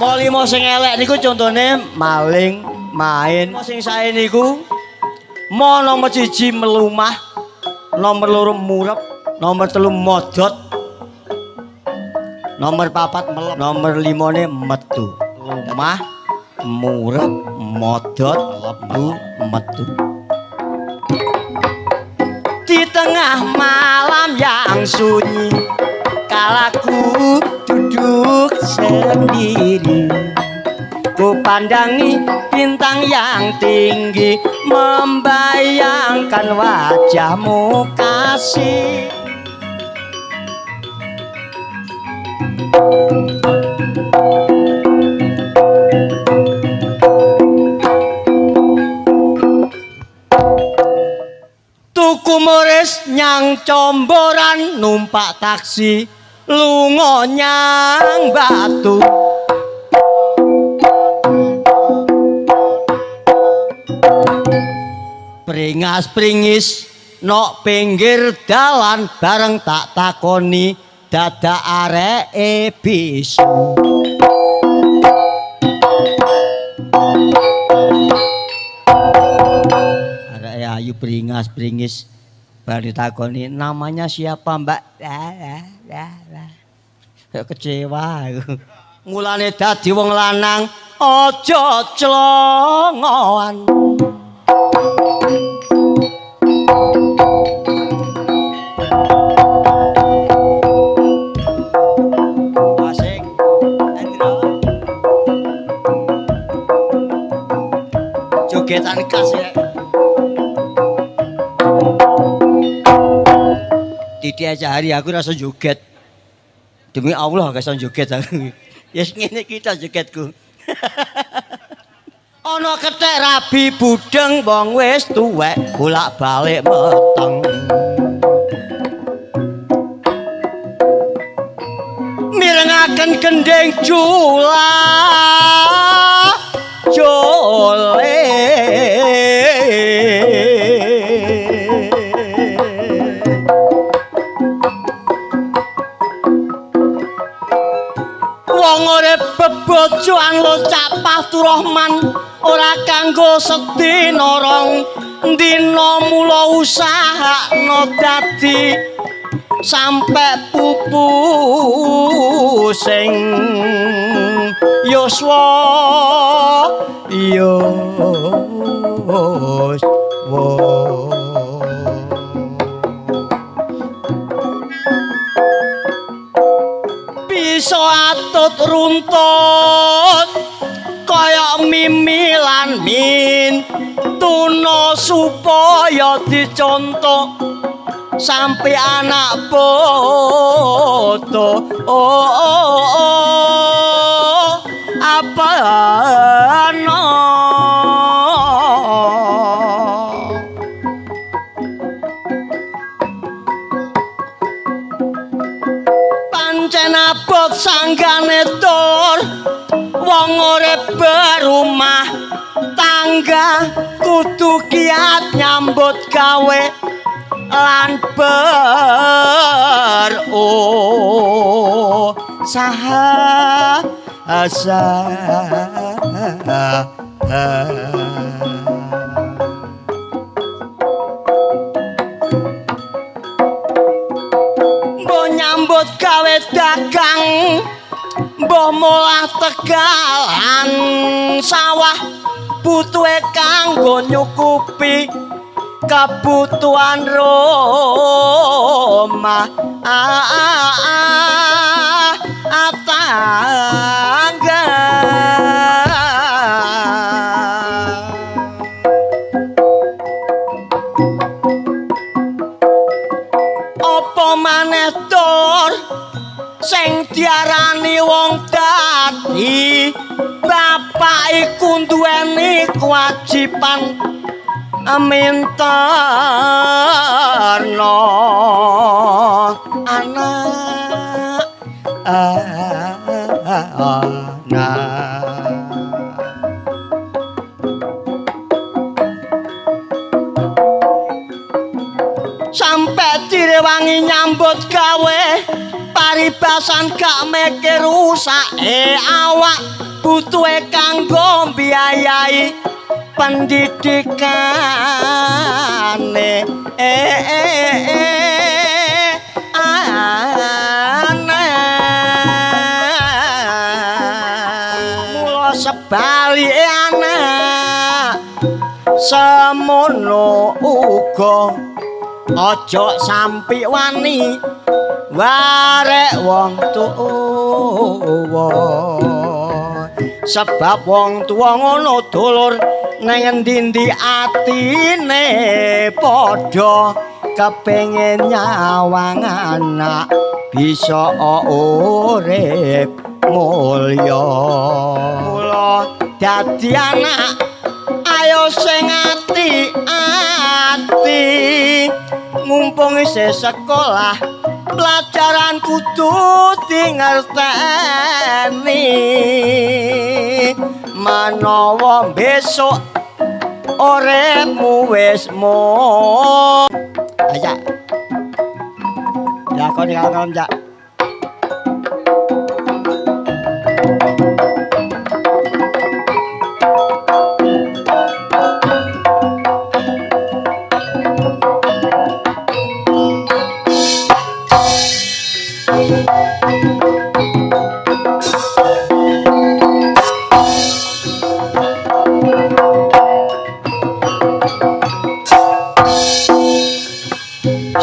Mo limo sing elek niku contone maling, main. Mo sing sae niku mo nomor 1 melumah, nomor 2 murep, nomor 3 modot, nomor 4 melep, nomor 5 metu. Lumah, murep, modot, lebu, metu. Di tengah malam yang sunyi, kalaku duduk sendiri, ku pandangi bintang yang tinggi, membayangkan wajahmu kasih. Tuku muris nyang comboran, numpak taksi lunga nyang Batu. Pringas pringis nok pinggir dalan, bareng tak takoni dadak areke bisu. Areke ayu pringas pringis, bar ditakoni namanya siapa mbak? Lah lah lah lah. Kayak kecewa aku. Mulane dadi wong lanang aja clongoan. Asik. Endro. Jogetan khas ya. Titik aja hari aku rasa joget. Demi Allah gak iso joget aku. Ya ngene iki ta jogetku. Ana kethek rabi budeng wong wis tuwek bolak-balik meteng. Mirengaken gendhing jula jole. Wong urip bebojoan locak Faturrahman ora kanggo sedina rong dina, mula usahakno dadi sampe pupu sing yuswa yuswa. Bisa atut runtut kaya mimi lan min tuna supaya dicontoh sampe anak putu. Oh, oh, oh, apa ana pancen abot sanggane tur wong urip berumah tangga kudu kiat nyambut gawe lan berusaha. Mbok nyambut gawe dagang, mbok molah tegalan sawah, butuhe kanggo nyukupi kebutuhan rumah tangga. Apa maneh tur sing diarani wong dadi bapak iku duweni kewajiban minterno anak anak. Sampai direwangi tangi nyambut gawe, paribasan gak mikir rusake awak, butuhe kanggo mbiayai pendidikane. Mula sebalike anak semono uga, aja sampi wani warek wong tuwa, sebab wong tuwa ngono dulur nang endi-endi atine padha kepengin nyawang anak bisa urip mulya. Mula dadi anak ayo sing ati-ati, mumpung isih sekolah pelajaran kudu dingerteni, menawa besok uripmu wis mo. Aja lakoni kalem jak.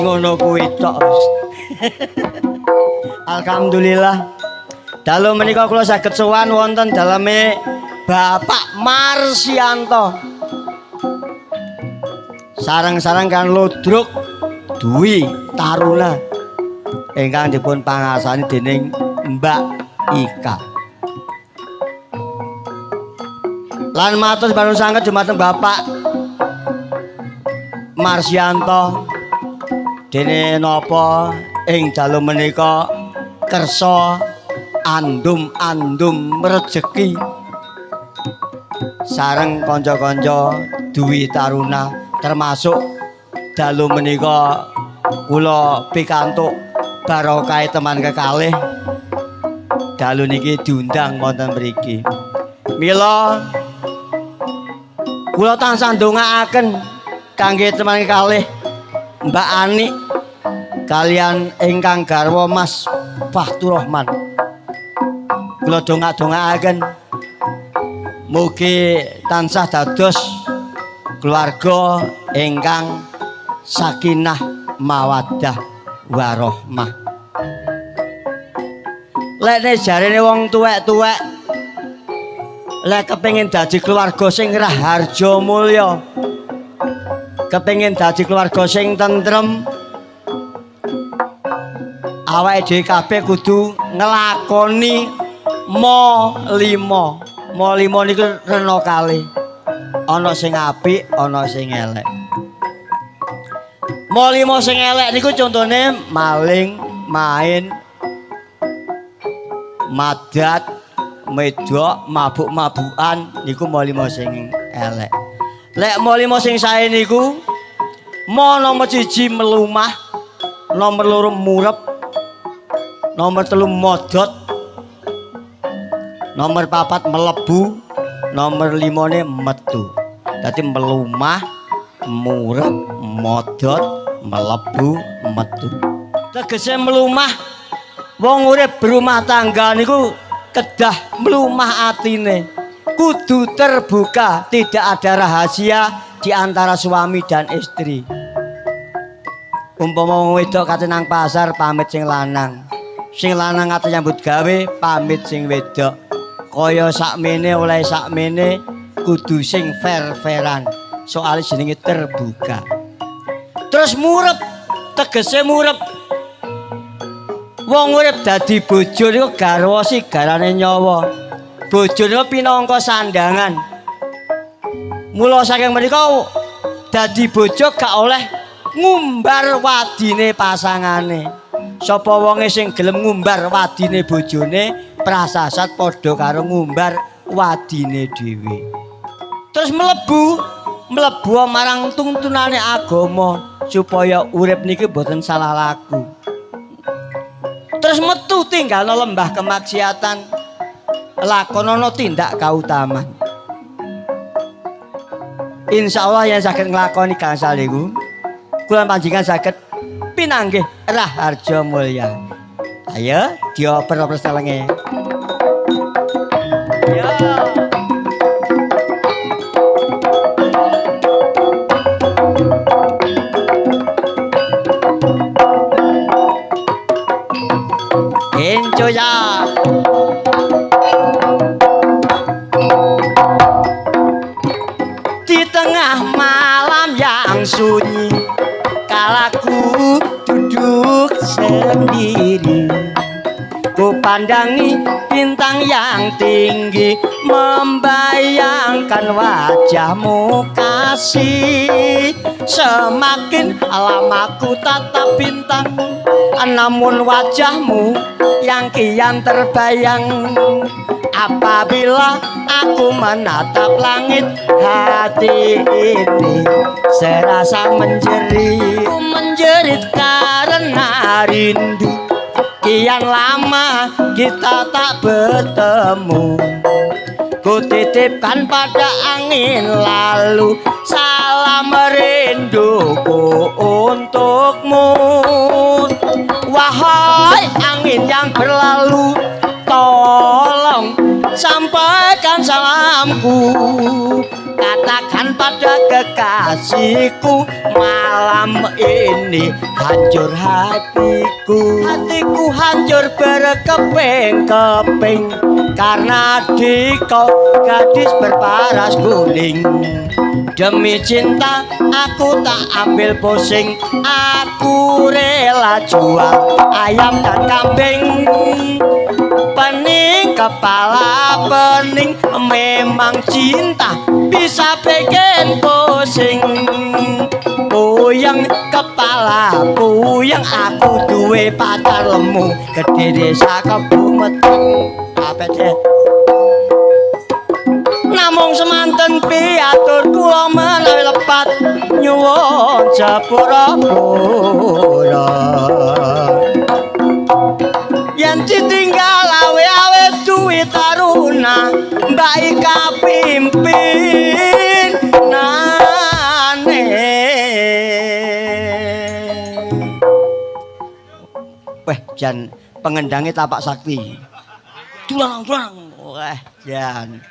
Ngono kuwi tok. Alhamdulillah. Dalu menika kula saged sowan wonten daleme Bapak Marsianto. Sareng-sareng kan Ludruk Dwi Taruna ingkang dipun pangasani dening Mbak Ika. Lan matur bareng sanget dumateng Bapak Marsianto. Dene napa ing dalu menika kersa andum-andum rejeki sareng kanca-kanca Dwi Taruna, termasuk dalu menika kula pikantuk barokah teman kekalih dalu niki diundang wonten mriki. Mila kula tansah ndongaaken kangge teman kekalih Mbak Ani kalian ingkang garwa Mas Fathur Rahman. Kula dongak-dongaaken mugi tansah dados keluarga ingkang sakinah mawaddah warahmah. Lek jarene wong tuwek-tuwek lek kepengin dadi keluarga sing raharja mulya, kepengin dadi keluarga sing tentrem, awake dhewe kabeh kudu nglakoni mo lima. Mo lima niku rena kalih. Ana sing apik, ana sing elek. Mo lima sing elek niku contone maling, main, madat, medok, mabuk-mabukan niku mo lima sing elek. Lek mo lima sing sae niku mo nomor 1 melumah, nomor 2 murep, nomor 3 modot, nomor 4 melebu, nomor 5 metu. Dadi melumah, murep, modot, melebu, metu. Tegese melumah, wong urip berumah tangga niku kedah melumah atine. Kudu terbuka, tidak ada rahasia di antara suami dan istri. Umpama wong wedok kate nang pasar pamit sing lanang, sing lanang kate nyambut gawe pamit sing wedok. Kaya sakmene oleh sakmene kudu sing fair-fairan. Soale jenenge terbuka. Terus murep, tegese murep. Wong urip dadi bojo niku garwa sigarane nyawa. Bojo niku pinangka sandangan. Mula saking menika dadi bojo gak oleh ngumbar wadine pasangane. Sapa wonge sing gelem ngumbar wadine bojone, prasasat padha karo ngumbar wadine dhewe. Terus mlebu, mlebu marang tuntunane agama supaya urip niki mboten salah laku. Terus metu tinggalno lembah kemaksiatan, lakonono tindak kautaman. Insyaallah yang saged nglakoni gangsal niku kula panjenengan saged pinanggih Raharja Mulya. Ayo dioper-oper selenge. Ya. Enjoy ya. Di tengah malam yang sunyi, kalaku duduk sendiri, ku pandangi bintang yang tinggi, membayangkan wajahmu kasih. Semakin lama ku tatap bintang, namun wajahmu yang kian terbayang. Apabila aku menatap langit, hati ini serasa menjerit. Ku menjerit karena rindu, kian lama kita tak bertemu. Ku titipkan pada angin lalu salam rinduku untukmu. Wahai angin yang berlalu, tolong sampaikan salamku. Katakan pada kekasihku, malam ini hancur hatiku. Hatiku hancur berkeping-keping karena dikau gadis berparas kuning. Demi cinta aku tak ambil pusing, aku rela jual ayam dan kambing. Pening kepala pening, memang cinta bisa bikin pusing. Puyeng kepala puyeng, aku duwe pacar lemu gede desa Kebu Meteng. Apet. Namung semanten piatur kula menawi lepat nyuwun sepura-pura. Yen ditinggal awe-awe duwe taruna, Mbak Ika pimpin nane. Weh, jan pengendange tapak sakti. Tulang-tulang. Weh, jan.